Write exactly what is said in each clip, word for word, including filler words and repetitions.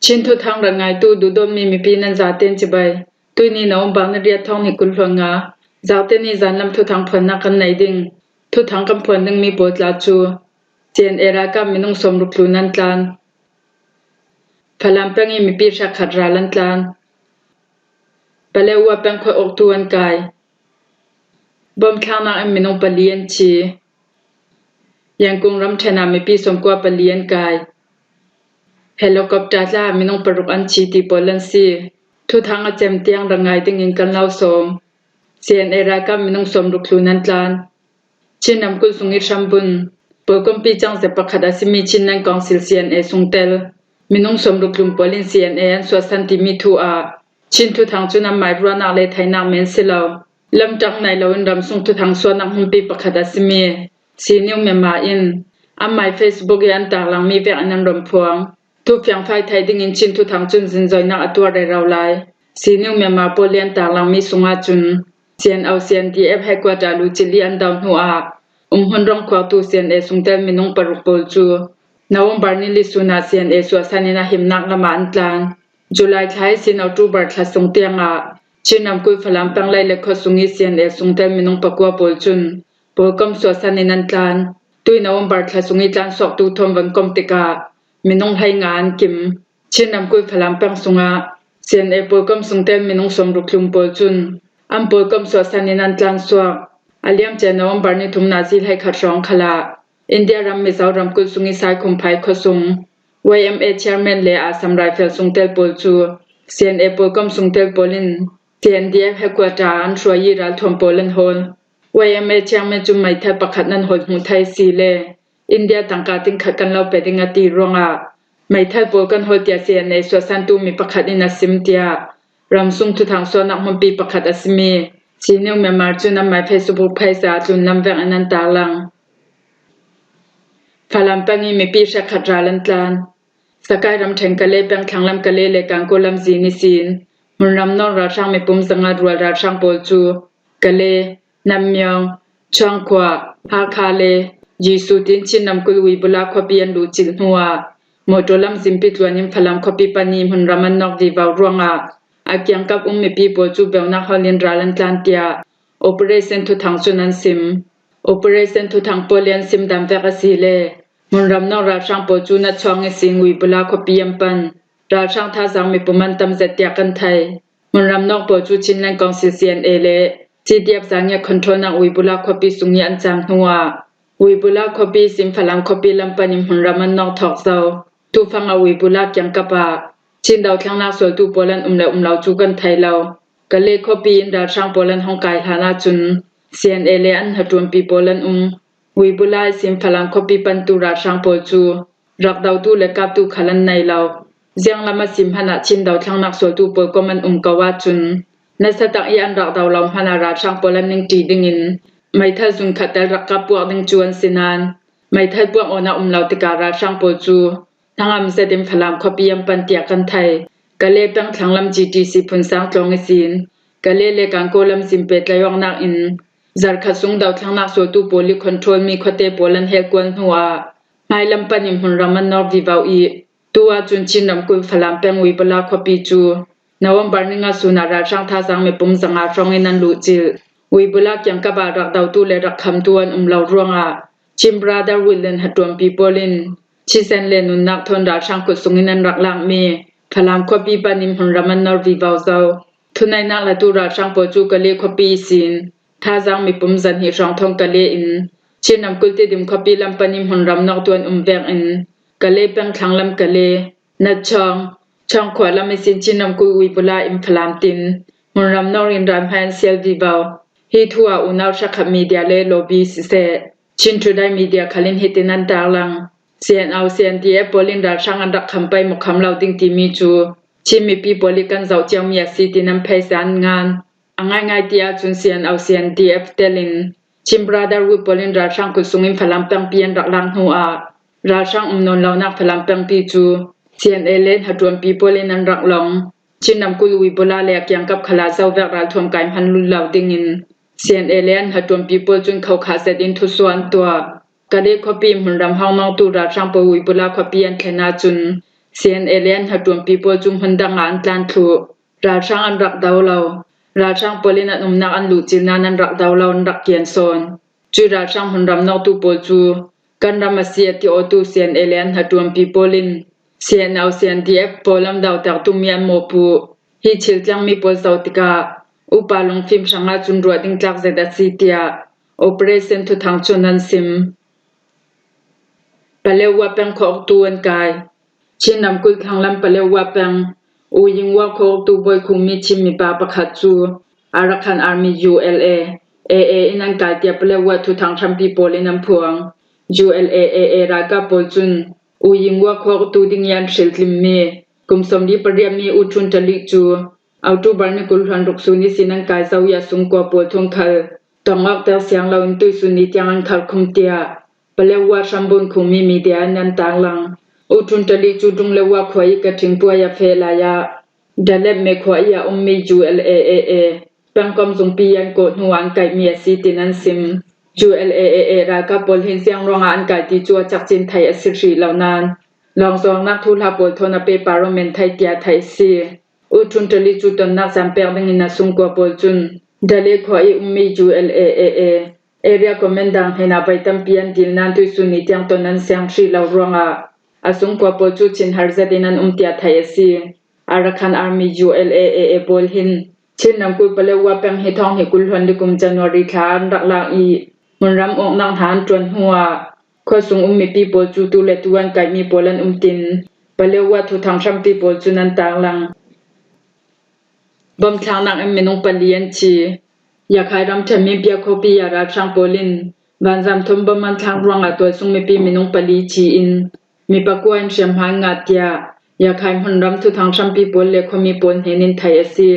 Chin thuthang rak ngaitu duhdawtmi mipi nan zaten cibai. Tuini November ni riat thawng hnih kul hluan nga, Zaute ni zanlam thuthang phuannak kan nei ding. Thuthang kan phuan dingmi pawl tla cu C N A ralkap minung sawmruk tlu nan tlan. Falam peng i mipi hrekkhat ral an tlan. Paletwa peng khual awktu an kai. Bom thlaknak in minung pali an thi. Yangon ramṭhen ah mipi sawmkua pali an kai. Helicopter tla ah minung paruk an thi ti pawl an si. Thuthang a cem tiang rak ngai dingin kan lo sawm. C N A ralkap minung sawmruk tlu nan tlan. Chin ramkulh sung i hrambun, pawlkompi cangzet pakhat a simi Chinland Council C N A sungtel minung sawmruk tlu pawl in C N A an suahsan timi thu ah Chin thuthang cun anmai ruahnak le theinak men si lo, lamṭang nei loin ramsung thuthang suahnak hmunpi pakhat a simi Sinew Myanmar in anmai Facebook i an taklangmi vekin an rawn phuang. Thufiangfai theih dingin Chin thuthang cun zinzoinak a tuar rero lai. Sinew Myanmar pawl i an taklangmi sungah cun C N O C N D F headquarter lucil i an do hnuah umhmun ramkhuaktu C N A sungtel minung paruk pawl cu November ni li sun ah C N A suahsan in a himnak lamah an tlan. July thla ihsin October thla sung tiangah Chin ramkulh Falam peng lei le khuasung i C N A sungtel minung pakua pawl cun pawlkom suahsan in an tlan. Tui November thla sung i tlansuaktu thawn van kom tikah minung hleinga an kim. Chin ramkulh Falam peng sungah C N A pawlkom sungtel minung sawmruk tlu pawl cun an pawlkom suahsan in an tlansuak. A liamcia November ni thum nazi hleikhat hrawng khalah India ram Mizo ramkulh sung i Saikhumphai khuasung Y M A chairman le Assam Rifle sungtel pawl cu C N A pawlkom sungtel pawl in C N D F headquarter ah an hruai i ralthuam pawl an hawl. Y M A chairman cu meithal pakhat nan hawl hmuh theih si le India tangka tingkhat kan lo pe ding a ti ruangah meithal pawl kan hawl tiah C N A suahsantu mi pakhat in a sim tiah ramsung thuthang suahnak hmunpi pakhat a simi Sinew Myanmar cun anmai Facebook page ah tlunlam vekin an tarlang. Falam peng i mipi hrekkhat ral an tlan. Sakai ramṭhen Kale peng thlanglam Kale le Kankaw lamzin ihsin hmunram nawng ralhrang mipum zanga rual ralhrang pawl cu Kale, Namyong, Chuangkhua, Hakha le Jisu tin Chin ramkulh Wibula khuapi an luhcilh hnuah mawṭaw lamzinpi tluan in Falam khuapi pan i hmunram an nawk vivo ruangah a kiangkap um mipi pawl cu beunak hawl in ral an tlan tiah Operation Thuthang cun an sim. Operation Thuthang pawl i an sim dan vek a si le hmunram nawk ralhrang pawl cu Natchuang ihsin Wibula khuapi an pan. Ralhrang thazaang mipum an tam zet tiah kan thei. Hmunram nawk pawl cu Chinland Council C N A le C D F Zangiat controlnak Wibula khuapi sung i an cang hnuah Wibula khuapi ihsin Falam khuapi lam pan in hmunram an nawk thawk zo. Tufang ah Wibula kiangkap ah Chin dothlennak sualtu pawl an um le um lo cu kan thei lo. Kale khuapi in ralhrang pawl an hong kai hlan ahcun C N A le an hnaṭuanpi pawl an um. Wibula ihsin Falam khuapi pantu ralhrang pawl cu rak dotu le kaptu khal an nei lo. Zianglam a si hmanh ah Chin dothlennak sualtu pawl kom an um ko ahcun nasa tak i an rak do lo hmanh ah ralhrang pawl an ning ṭi dingin meithal zun khat tal rak kap puak ding cu an si nain meithal puak awknak um lo tikah ralhrang pawl cu hnangam zetin Falam khuapi an pan tiah kan thei. Kale peng thlanglam G T C Phunsang tlawng ihsin Kale le Kankaw lamzin pehtlai awknak in zarhkhat sung dothlennak sualtu pawl i control mi khuate pawl an hel kual hnuah hmailam pan in hmunram an nawr vivo i tu ahcun Chin ramkulh Falam peng Wibula khuapi cu November ni nga sun ah ralhrang thazaang mipum zanga hrawng in an luhcilh. Wibula kiangkap ah rak dotu le rak khamtu an um lo ruangah Chin Brotherhood le hnaṭuanpi pawl in thisen le nunnak thawn ralhrang kut sung in an rak lakmi Falam khuapi pan in hmunram an nawr vivo zo. Thuneihnak latu ralhrang pawl cu Kale khuapi ihsin thazaang mipum zahnih hrawng thawn Kale in Chin ramkulh Tidim khuapi lam pan in hmunram nawktu an um vekin Kale peng thlanglam Kale, Natchawng, Chawngkhua lam ihsin Chin ramkulh Wibula in Falam tin hmunram nawr in ralhmai an sial vivo. Hi thu ah unau hrekkhat media le lobby siseh, Chin Today media khal in hitin an tarlang. C N O, C N D F pawl in ralhrang an rak kham pei maw kham lo ding timi cu Chin mipi pawl i kan zoh ciomi a si tin an pheisa an ngan. A ngaingai ti ahcun C N O, C N D F tel in Chin Brotherhood pawl in ralhrang kut sung in Falam pengpi an rak lak hnuah ralhrang um nawn lonak Falam pengpi cu C N A le hnaṭuanpi pawl in an rak long. Chin ramkulh Wibula le a kiangkap khal ah zovek ralthuam kai hman lul lo dingin C N A le an hnaṭuanpi pawl cun khokhah zet in thusuah an tuah. Kale khuapi hmunram hong nawngtu ralhrang pawl Wibula khuapi an thlen ahcun C N A le an hnaṭuanpi pawl cu hmun dang ah an tlan thluh. Ralhrang an rak do lo. Ralhrang pawl in an umnak an luhcil nain an rak do lo, an rak kian sawn. Cui ralhrang hmunram nawktu pawl cu kan ram a si a ti awtu C N A le an hnaṭuanpi pawl in C N O, C N D F pawl lam dotertu mi an mawhpuh. Hi thil tlangmi pawl zoh tikah upa lungfim hrangah cun ruah ding tlak zet a si, tiah Operation Thuthang cun an sim. Paletwa peng khuauktu an kai. Chin ramkulh thlanglam Paletwa peng U Yingwa khuauktu bawikhungmi Chin mipa pakhat cu Arakan Army, U L A, A A in an kai tiah Paletwa thuthang hrampi pawl in an phuang. U L A, A A ralkap pawl cun U Yingwa khuauktu ding i an hriltlimmi kum sawmli pariatmi U Ṭhun Ṭalik cu October ni kul hluan ruk sun ihsin an kai zo i a sungkua pawl thum khal tong awkter siang loin tuihsun ni tiang an khalh khum, tiah Paletwa hrambun khungmi media in an tarlang. U Ṭhun Ṭalik cu Ṭunglewa khua i Kaṭhingpuai a feh lai ah Dalep me khua i a ummi U L A A A pengkomzungpi i an kawh hnu ah an kaihmi a si, tin an sim. U L A A A ralkap pawl hin ziang ruangah an kai ti cu a cakcin theih a si hrih lo nain, lawng zuarnak thuhla pawl thawn a pehpar awm men thai tiah theih a si. U Ṭhun Ṭalik cu tonnak caan pek dingin a sungkua pawl cun Dale khua i ummi U L A A A Area Commander hnenah vai tampi an dil nain tuihsun ni tiang ton an siang hrih lo ruangah a sungkua pawl cu chinhar zetin an um tiah theih a si. Arakan Army, U L A A A pawl hin Chin ramkulh Paletwa peng hi thawng hnih kul hluan li kum January thla an rak lak i hmunram awknak hna an ṭuan hnuah khuasung um mipi pawl cu tu le tu an kaihmi pawl an um, tin Paletwa thuthang hrampi pawl cun an tarlang. Bawmthlaknak in minung pali an thi. Yakhai ramṭhen Minpia khuapi ah ralhrang pawl in vanzam thawm bawm an thlak ruangah tualsung mipi minung pali thi in mi pakua in hriamhma an ngah tiah Yakhai hmunram thuthang hrampi pawl le khuami pawl hnen in theih a si.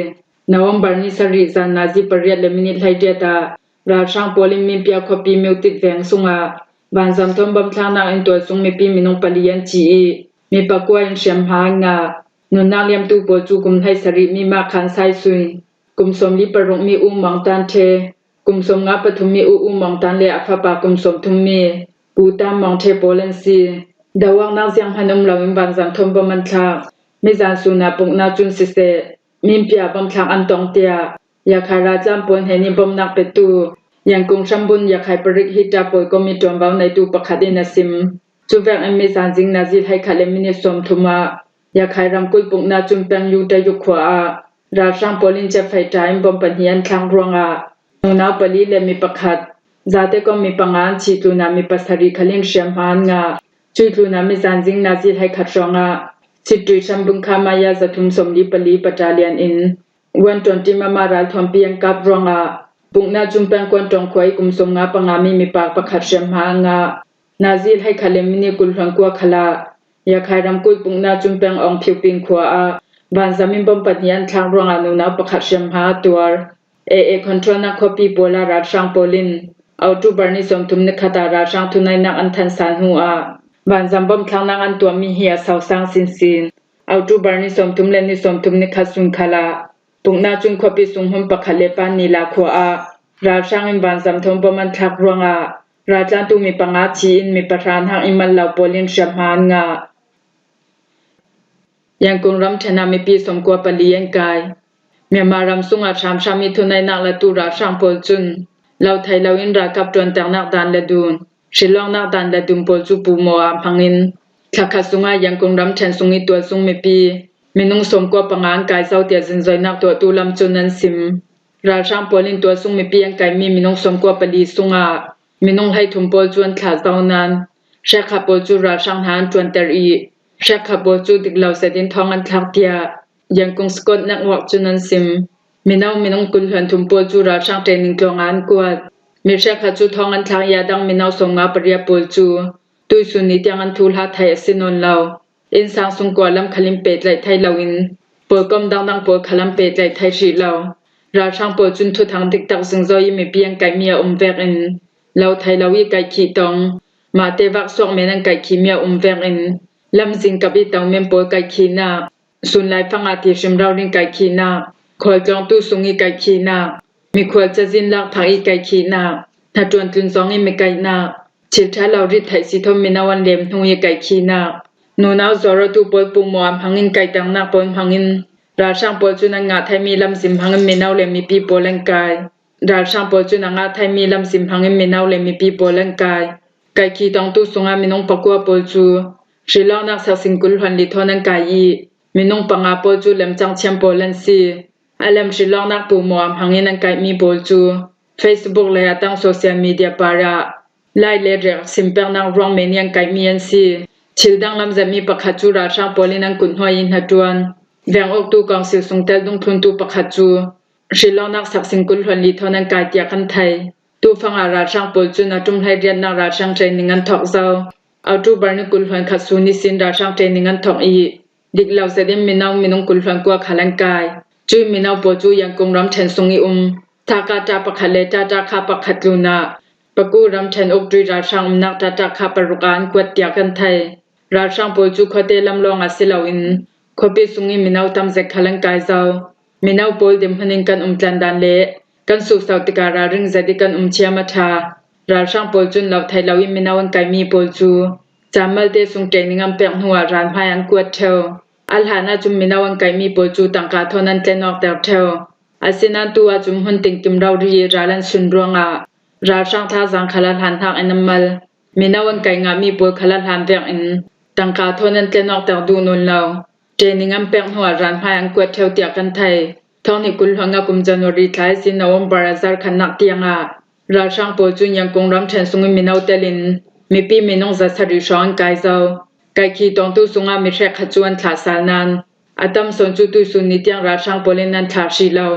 November ni sarih zan nazi pariat le minit hleiriat ah ralhrang pawl in Minpia khuapi Myotit veng sungah vanzam thawm bawmthlaknak in tualsung mipi minung pali an thi i mi pakua in hriamhma an ngah. Nunnak liamtu pawl cu kum hleisarih mi mah Khan Sai Sui, kum sawmli paruk mi U Mawng Tan Ṭhe, kum sawmnga pathum mi U U Mawng Tan le a fapa kum sawmthum mi Pu Tam Mawng Ṭhe pawl an si. Doawknak zianghman um loin vanzam thawm bawm an thlak. Mizan sun ah puknak cun siseh, Minpia bawmthlak an tong tiah Yakhai raltlan pawl hnen i bawmnak petu Yankung hrambun Yakhai parik hita pawl kawmi ṭuanvo neitu pakhat in a sim. Cuvek in mizan zing nazi hleikhat le minit sawmthum ah Yakhai ramkulh puknak cun peng Yudayuk khua ah ralhrang pawl in jet fighter in bawm pahnih an thlak ruangah nunau pali le mi pakhat, zate kong mi panga an thih tlunah mi pasarih khal in hriamhma an ngah. Cui tlunah mizan zing nazi hleikhat hrawngah Chitui hrambun kha maya zathum sawmli pali battalion in one twenty mama ralthuampi an kap ruangah puknak cun pengkuan ṭong khua i kum sawmnga panga mi mipa pakhat hriamhma an ngah. Nazi hleikhat le minit kul hluan kua khalah Yakhai ramkulh puknak cun peng Awng Phiu Ping khua ah vanzam in bawm pahnih an thlak ruangah nunau pakhat hriamhma a tuar. A A controlnak khuapi pawl ah ralhrang pawl in October ni sawmthum ni khat ah ralhrang thuneihnak an thansan hnu ah vanzam bawmthlaknak an tuahmi hi a sausang sinsin. October ni sawmthum le ni sawmthum ni khat sun khalah puknak cun khuapi sung hmun pakhat le Pan Nila khua ah ralhrang in vanzam thawm bawm an thlak ruangah raltlantu mi panga thi in mi pahra hnak i mal lo pawl in hriamhma an ngah. Yankung ramṭhen ah mipi sawmkua pali an kai. Myanmar ram sungah hramhram i thuneihnak latu ralhrang pawl cun lo thei loin ralkap ṭuanternak dan le dun, hrilawknak dan le dun pawl cu pumaw ah hmangin thlakhat sungah Yankung ramṭhen sung i tualsung mipi minung sawmkua panga an kai zo tiah zingzoinak tuahtu lam cun an sim. Ralhrang pawl in tualsung mipi an kaimi minung sawmkua pali sungah minung hleithum pawl cu an thlah zo nain hrekkhat pawl cu ralhrang hna an ṭuanter i hrekkhat pawl cu dik lo zetin thawng an thlak tiah Yankung Scott Network cun an sim. Mino minung kul hluan thum pawl cu ralhrang training tlawng ah an kuat. Mi hrekkhat cu thawng an thlak i a dang mino sawmnga pariat pawl cu tuihsun ni tiang an thuhla theih a si nawn lo. Innsang sungkua lam khal in pehtlaih thei loin pawlkom dangdang pawl khal an pehtlaih thei hrih lo. Ralhrang pawl cun thuthang diktak zingzoi i mipi an kaihmi a um vekin lo thei lo i kaihkhih tong, mahte vak suak men an kaihkhihmi a um vekin lamzin kap i tong men pawl kaihkhihnak, sunlai fang ah ti hrim rori in kaihkhihnak, khualtlawngtu sung i kaihkhihnak, mikhual cazin lak phak i kaihkhihnak, hnaṭuan tlun zong i mi kaihnak, thil ṭha lo rit theih si thawn mino an lem hnu i kaihkhihnak, Nunau zawrawtu pawl puhmawh hmangin kaihtaknak pawl hmangin ralhrang pawl cun an ngah theimi lamzin hmangin mino le mipi pawl an kai. Ralhrang pawl cun a ngah theimi lamzin hmangin mino le mipi pawl an kai. Kaihkhih tongtu sungah minung pakua pawl cu hrilawknak saksin kul hluan li thawn an kai i, minung panga pawl cu lemcang thiam pawl an si. A lem hrilawknak puhmawh hmangin an kaihmi pawl cu Facebook le a tang social media parah lai le riak simpeknak ruang men i an kaihmi an si. Thil danglam zetmi pakhat cu ralhrang pawl in an kuthnuai i hnaṭuan. Veng awktu kawngsil sung tel dungthluntu pakhat cu hrilawknak saksin kul hluan li thawn an kai tiah kan thei. Tufangah ralhrang pawl cun a ṭum hleiriatnak ralhrang training an thawk zo. October ni kul hluan khat sun ihsin ralhrang training an thawk i, dik lo zetin mino minung kul hluan kua khal an kai. Cui mino pawl cu Yangon ramṭhen sung i um Thaka ṭa pakhat le Tata kha pakhat tlunah Paku ramṭhen ukṭui ralhrang umnak Tata kha paruk ah an kuat tiah kan thei. Ralhrang pawl cu khuate lam lawng ah si loin khuapi sung i mino tam zet khal an kai zo. Mino pawl dinhmun in kan umtlan dan le kan suksauh tikah ralring zet i kan um thiam a ṭha. Ralhrang pawl cun lo thei lo in mino an kaihmi pawl cu caan malte sung training an pek hnuah ral hmai an kuat ṭheu. A hlan ahcun mino an kaihmi pawl cu tangka thawn an tlen awkter ṭheu. Asinain tu ahcun hmun tingkim rori i ral an sun ruangah ralhrang thlak zang khal a hlan hnak in an mal. Mino an kaih ngahmi pawl khal a hlan vekin tangka thawn an tlen awkter duh nawn lo. Training an pek hnuah ral hmai an kuat ṭheu tiah kan thei. Thawng hnih kul hluan nga kum January thla ihsin November a zarh khatnak tiangah ralhrang pawl cun Yangon ramṭhen sungin mino telin mipi minung za sarih hrawng an kai zo. Kaihkhih tongtu sungah mi hrekkhat cu an thlah sal nain a tam sawn cu tuihsun ni tiang ralhrang pawl in an thlah hrih lo.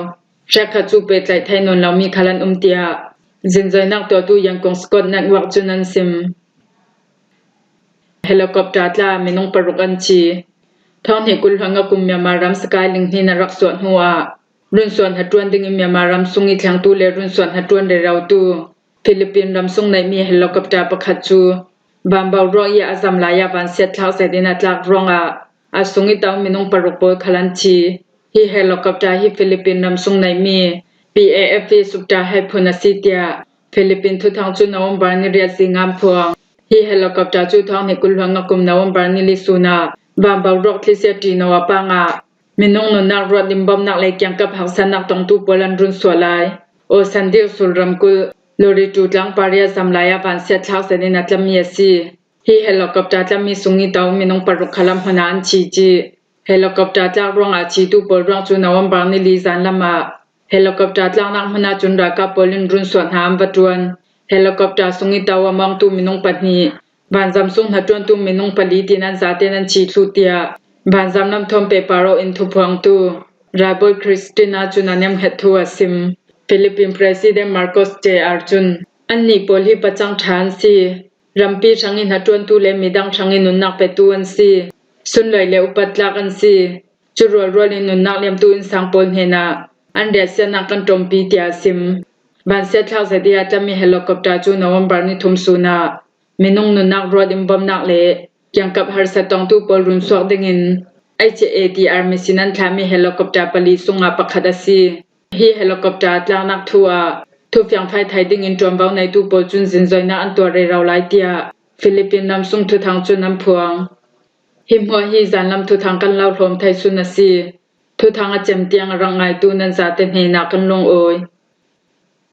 Hrekkhat cu pehtlaih thei nawn lomi khal an um tiah zingzoinak tuahtu Yangon Scott Network cun an sim. Helicopter tla minung paruk an thi. Thawng hnih kul hluan nga kum Myanmar ram Sagaing linghnin a rak suah hnuah runsuah hnaṭuan dingin Myanmar ram sung i thlengtu le runsuah hnaṭuan rerotu Philippine ram sung neihmi helicopter pakhat cu vanbauruak i a zam lai ah vansiat thlak zetin a tlak ruangah a sung i to minung paruk pawl khal an thi. Hi helicopter hi Philippine ram sung neihmi P A F i sukṭah hai phun a si tiah Philippine thuthang cu November ni riat zing ah an phuang. Hi helicopter cu thawng hnih kul hluan nga kum November ni li sun ah vanbauruak thlisia ṭihno a pang ah minung nunnak ruat in bawmhnak le kiangkap haksatnak tongtu pawl an run suah lai. Aw Sandir sul ramkulh Loritu tlang pariat zam lai ah vansiat thlak zetin a tlami a si. Hi helicopter tlami sung i to minung paruk khal an hmun ah an thi cih. Helicopter tlak ruangah thitu pawl ruang cu November ni li zan lam ah helicopter tlaknak hmun ahcun ralkap pawl in run suah hna an va ṭuan. Helicopter sung i to a mawngtu minung pahnih, vanzam sung hnaṭuantu minung pali tin an zaten an thi thluh tiah vanzam lam thawn pehpar awk in thuphuangtu ralbawi Christina cun a nemhnget thu a sim. Philippine President Marcos Junior cun annih pawl hi pacang ṭha an si. Rampi hrang i hnaṭuantu le midang hrang i nunnak petu an si. Sunlawih le upat tlak an si. Cu rualrual in nunnak liamtu innsang pawl hnenah an riahsiatnak kan ṭawmpi tiah a sim. Vansiat thlak zet i a tlami helicopter cu November ni thum sun ah minung nunnak ruat in bawmhnak le kiangkap harsat tongtu pawl run suak dingin H A T R mission an thlahmi helicopter pali sungah pakhat a si. Hi helicopter tlaknak thu ah thufiang fai thai dingin ṭuanvo neitu pawl cun zingzoinak an tuah rero lai tiah Philippine ram sung thuthang cun an phuang. Hi hmuah hi zanlam thuthang kan lo hlawm thei sun a si. Thuthang a cem tiang a rak ngaitu nan zate hnenah kan lungawi.